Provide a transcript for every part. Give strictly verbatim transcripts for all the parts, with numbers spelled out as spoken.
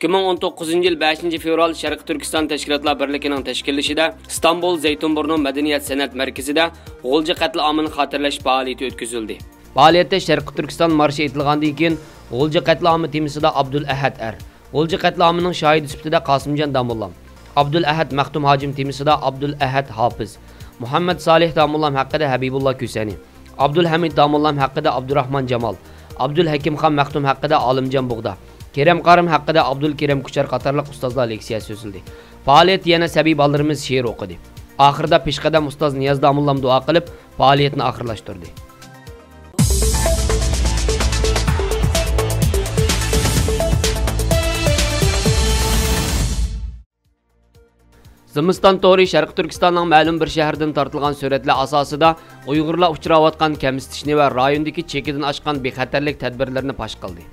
ئىككى مىڭ ئون توققۇزىنچى يىل بەشىنچى فېۋرال شەرقىي تۈركىستان تەشكىلاتلار بىرلىكىنىڭ تەشكىللىشىدە ئىستانبۇل زەيتۇنبۇرنۇ مەدەنىيەت سەنئەت مەركىزىدە غۇلجا قەتلىئامىنى خاتىرىلەش پائالىيىتى ئۆتكۈزۈلدى. پائالىيەتتە شەرقىي تۈركىستان مارشى ئېيتىلغاندىن كېيىن، غۇلجا قەتلىئامى تېمىسىدا ئابدۇلئەھەت ئەر، غۇلجا قەتلىئامىنىڭ شاھىدى سۈپىتىدە قاسىمجان داموللام، ئابدۇلئەھەت مەختۇم ھاجىم تېمىسىدا ئابدۇلئەھەت ھاپىز، مۇھەممەد سالىھ داموللام ھەققىدە ھەبىبۇللا كۈسەنى، ئابدۇلھەمىد داموللام ھەققىدە ئابدۇراخمان جامال، ئابدۇلھەكىم خان مەختۇم ھەققىدە ئالىمجان بۇغدا، كېرەم قارىم ھەققىدە ئابدۇلكېرەم كۇچار قاتارلىق ئۇستازلار لېكسىيە سۆزلىدى. پائالىيەتتە يەنە سەبىي بالىلىرىمىز شېئىر ئوقۇدى. ئاخىرىدا پېشقەدەم ئۇستاز نىياز داموللام دۇئا قىلىپ، پائالىيەتنى ئاخىرلاشتۇردى. زىمىستان تورى شەرقىي تۈركىستاننىڭ مەلۇم بىر شەھىرىدىن تارتىلغان سۈرەتلەر ئاساسىدا ئۇيغۇرلار ئۇچراۋاتقان كەمسىتىشنى ۋە رايوندىكى چېكىدىن ئاشقان بىخەتەرلىك تەدبىرلىرىنى پاش قىلدى.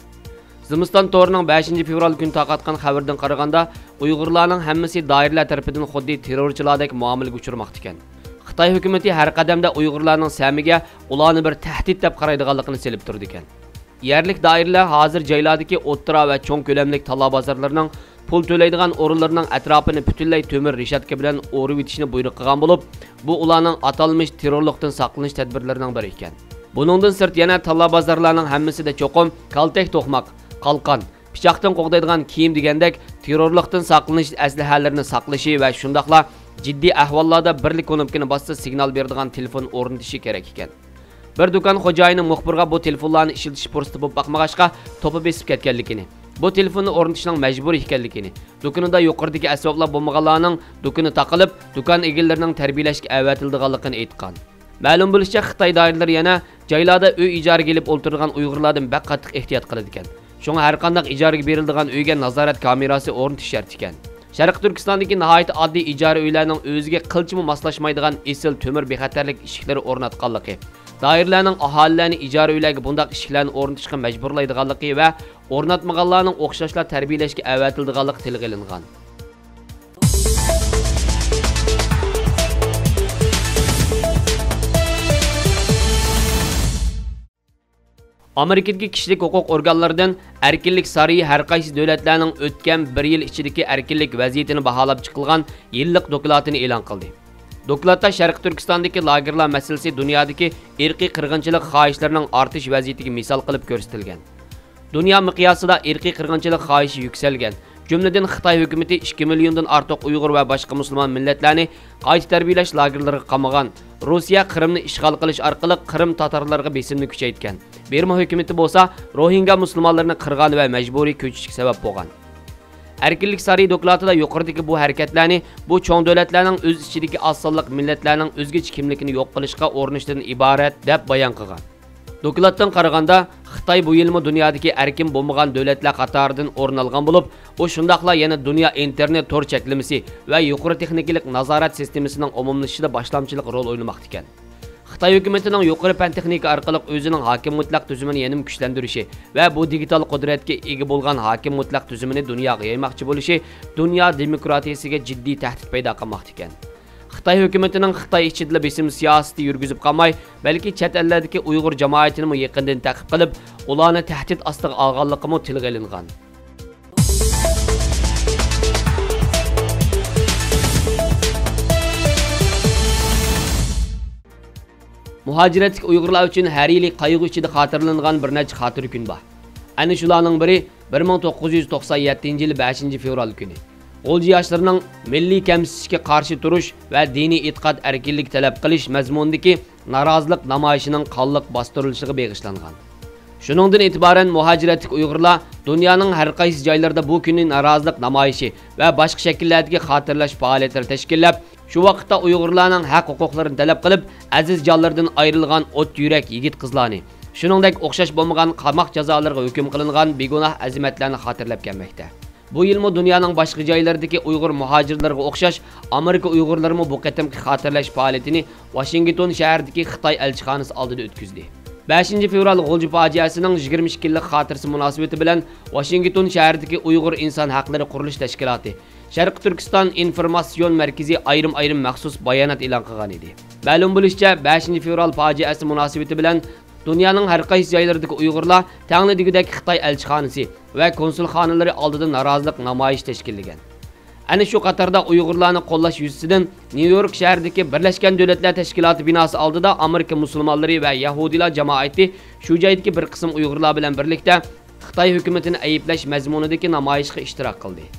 زىمىستان تورىنىڭ بەشىنچى فېۋرال كۈنى تارقاتقان خەۋىرىدىن قارىغاندا، ئۇيغۇرلارنىڭ ھەممىسى دائىرىلەر تەرىپىدىن خۇددى تېررورچىلاردەك مۇئامىلىگە ئۇچرىماقتىكەن. خىتاي ھۆكۈمىتى ھەر قەدەمدە ئۇيغۇرلارنىڭ سەمىگە ئۇلارنى بىر تەھدىت دەپ قارايدىغانلىقىنى سېلىپ تۇرىدىكەن. يەرلىك دائىرىلەر ھازىر جايلاردىكى ئوتتۇرا ۋە چوڭ كۆلەملىك تاللا بازارلىرىنىڭ پۇل تۆلەيدىغان ئورۇنلىرىنىڭ ئەتراپىنى پۈتۈنلەي تۆمۈر رېشاتكا بىلەن ئورىۋېتىشنى بۇيرۇق قىلغان بولۇپ، بۇ ئۇلارنىڭ ئاتالمىش تېررورلۇقتىن ساقلىنىش تەدبىرلىرىنىڭ بىرى ئىكەن. بۇنىڭدىن سىرت، يەنە تاللا بازارلارنىڭ ھەممىسىدە چوقۇم كالتەك توقماق، قالقان، پىچاقتىن قوغدايدىغان كىيىم دېگەندەك تېررورلۇقتىن ساقلىنىش ئەسلىھەلىرىنى ساقلىشى ۋە شۇنداقلا جىددىي ئەھۋاللاردا بىرلا كۇنۇپكىنى باسسا سىگنال بېرىدىغان تېلېفون ئورنىتىشى كېرەك ئىكەن. بىر دۇكان خوجايىنى مۇخبىرغا بۇ تېلېفونلارنى ئىشلىتىش پۇرسىتى بولۇپ باقمىغاچقا، توپا بېسىپ كەتكەنلىكىنى، بۇ تېلېفوننى ئورنىتىشنىڭ مەجبۇرىي ئىكەنلىكىنى، دۇكىنىدا يۇقىرىدىكى ئەسۋابلار بولمىغانلارنىڭ دۇكىنى تاقىلىپ، دۇكان ئىگىلىرىنىڭ تەربىيەلەشكە ئەۋەتىلىدىغانلىقىنى ئېيتقان. مەلۇم بولۇشىچە، خىتاي دائىرىلىرى يەنە جايلاردا ئۆي ئىجارىگە ئېلىپ ئولتۇرىدىغان ئۇيغۇرلاردىن بەك قاتتىق ئېھتىيات قىلىدىكەن. شۇڭا ھەرقانداق ئىجارىگە بېرىلىدىغان ئۆيگە نازارەت كامېراسى ئورنىتىش شەرت ئىكەن. شەرقىي تۈركىستاندىكى ناھايىتى ئاددىي ئىجارە ئۆيلەرنىڭ ئۆزىگە قىلچىمۇ ماسلاشمايدىغان ئېسىل تۆمۈر بىخەتەرلىك ئىشىكلىرى ئورناتقانلىقى، دائىرىلەرنىڭ ئاھالىلەرنى ئىجارە ئۆيلەرگە بۇنداق ئىشىكلەرنى ئورنىتىشقا مەجبۇرلايدىغانلىقى ۋە ئورناتمىغانلارنىڭ ئوخشاشلا تەربىيەلەشكە ئەۋەتىلىدىغانلىقى تىلغا ئېلىنغان. ئامېرىكىدىكى كىشىلىك ھوقۇق ئورگانلىرىدىن ئەركىنلىك سارىيى ھەر قايسى دۆلەتلەرنىڭ ئۆتكەن بىر يىل ئىچىدىكى ئەركىنلىك ۋەزىيىتىنى باھالاپ چىقىلغان يىللىق دوكلاتىنى ئېلان قىلدى. دوكلاتتا شەرقىي تۈركىستاندىكى لاگېرلار مەسىلىسى دۇنيادىكى ئىرقىي قىرغىنچىلىق خاھىشلىرىنىڭ ئارتىش ۋەزىيىتىگە مىسال قىلىپ كۆرسىتىلگەن. دۇنيا مىقياسىدا ئىرقىي قىرغىنچىلىق خاھىشى يۈكسەلگەن. جۈملىدىن خىتاي ھۆكۈمىتى ئىككى مىليوندىن ئارتۇق ئۇيغۇر ۋە باشقا مۇسۇلمان مىللەتلەرنى قايتا تەربىيەلەش لاگېرلىرىغا قامىغان. روسىيە قىرىمنى ئىشغال قىلىش ئارقىلىق قىرىم تاتارلىرىغا بېسىمنى كۈچەيتكەن. بىرما ھۆكۈمىتى بولسا روھىنگا مۇسۇلمانلىرىنى قىرغان ۋە مەجبۇرىي كۆچۈشكە سەۋەب بولغان. ئەركىنلىك سارىيى دوكلاتىدا يۇقىرىدىكى بۇ ھەرىكەتلەرنى بۇ چوڭ دۆلەتلەرنىڭ ئۆز ئىچىدىكى ئاز سانلىق مىللەتلەرنىڭ ئۆزگىچە كىملىكىنى يوق قىلىشقا ئۇرۇنۇشىدىن ئىبارەت، دەپ بايان قىلغان. دوكلاتتىن قارىغاندا، خىتاي بۇ يىلمۇ دۇنيادىكى ئەركىن بولمىغان دۆلەتلەر قاتارىدىن ئورۇن ئالغان بولۇپ، ئۇ شۇنداقلا يەنە دۇنيا ئىنتېرنېت تور چەكلىمىسى ۋە يۇقىرى تېخنىكىلىق نازارەت سىستېمىسىنىڭ ئومۇملىشىشىدا باشلامچىلىق رول ئوينىماقتا ئىكەن. خىتاي ھۆكۈمىتىنىڭ يۇقىرى پەن تېخنىكا ئارقىلىق ئۆزىنىڭ ھاكىم مۇتلەق تۈزۈمىنى يەنىمۇ كۈچلەندۈرۈشى ۋە بۇ دىگىتال قۇدرەتكە ئىگە بولغان ھاكىم مۇتلەق تۈزۈمىنى دۇنياغا يايماقچى بولۇشى دۇنيا دېموكراتىيىسىگە جىددىي تەھدىت پەيدا قىلماقتا ئىكەن. خىتاي ھۆكۈمىتىنىڭ خىتاي ئىچىدىلا بېسىم سىياسىتى يۈرگۈزۈپ قالماي، بەلكى چەت ئەللەردىكى ئۇيغۇر جامائىتىنىمۇ يېقىندىن تەقىب قىلىپ، ئۇلارنى تەھدىت ئاستىغا ئالغانلىقىمۇ تىلغا ئېلىنغان. مۇھاجىرەتتىكى ئۇيغۇرلار ئۈچۈن ھەر يىلى قايغۇ ئىچىدە خاتىرىلىنىدىغان بىر نەچچە خاتىرە كۈن بار. ئەنە شۇلارنىڭ بىرى بىر مىڭ توققۇز يۈز توقسان يەتتىنچى يىل بەشىنچى فېۋرال كۈنى غۇلجا ياشلىرىنىڭ مىللىي كەمسىتىشكە قارشى تۇرۇش ۋە دىنىي ئېتىقاد ئەركىنلىكى تەلەپ قىلىش مەزمۇنىدىكى نارازىلىق نامايىشىنىڭ قانلىق باستۇرۇلۇشىغا بېغىشلانغان. شۇنىڭدىن ئېتىبارەن مۇھاجىرەتتىكى ئۇيغۇرلار دۇنيانىڭ ھەر قايسى جايلىرىدا بۇ كۈننى نارازىلىق نامايىشى ۋە باشقا شەكىللەردىكى خاتىرىلەش پائالىيەتلىرى تەشكىللەپ، شۇ ۋاقىتتا ئۇيغۇرلارنىڭ ھەق ھوقۇقلىرىنى تەلەپ قىلىپ، ئەزىز جانلىرىدىن ئايرىلغان ئوت يۈرەك يىگىت قىزلارنى، شۇنىڭدەك ئوخشاش بولمىغان قاماق جازالىرىغا ھۆكۈم قىلىنغان بىگۇناھ ئەزىمەتلەرنى خاتىرىلەپ كەلمەكتە. بۇ يىلمۇ دۇنيانىڭ باشقا جايلىرىدىكى ئۇيغۇر مۇھاجىرلىرىغا ئوخشاش، ئامېرىكا ئۇيغۇرلىرىمۇ بۇ قېتىمقى خاتىرىلەش پائالىيىتىنى ۋاشىنگتون شەھىرىدىكى خىتاي ئەلچىخانىسى ئالدىدا ئۆتكۈزدى. بەشىنچى فېۋرال غۇلجا پاجىئەسىنىڭ يىگىرمە ئىككى يىللىق خاتىرىسى مۇناسىۋىتى بىلەن ۋاشىنگتون شەھىرىدىكى ئۇيغۇر ئىنسان ھەقلىرى قۇرۇلۇش تەشكىلاتى، شەرقىي تۈركىستان ئىنفورماتسىيون مەركىزى ئايرىم-ئايرىم مەخسۇس بايانات ئېلان قىلغان ئىدى. مەلۇم بولۇشىچە، بەشىنچى فېۋرال پاجىئەسى مۇناسىۋىتى بىلەن دۇنيانىڭ ھەر قايسى جايلىرىدىكى ئۇيغۇرلار تەڭلا دېگۈدەك خىتاي ئەلچىخانىسى ۋە كونسۇلخانىلىرى ئالدىدا نارازىلىق نامايىشى تەشكىللىگەن. ئەنە شۇ قاتاردا ئۇيغۇرلارنى قوللاش يۈزىسىدىن نيۇ يورك شەھىرىدىكى بىرلەشكەن دۆلەتلەر تەشكىلاتى بىناسى ئالدىدا ئامېرىكا مۇسۇلمانلىرى ۋە يەھۇدىيلار جامائىتى شۇ جايدىكى بىر قىسىم ئۇيغۇرلار بىلەن بىرلىكتە خىتاي ھۆكۈمىتىنى ئەيىبلەش مەزمۇنىدىكى نامايىشقا ئىشتىراك قىلدى.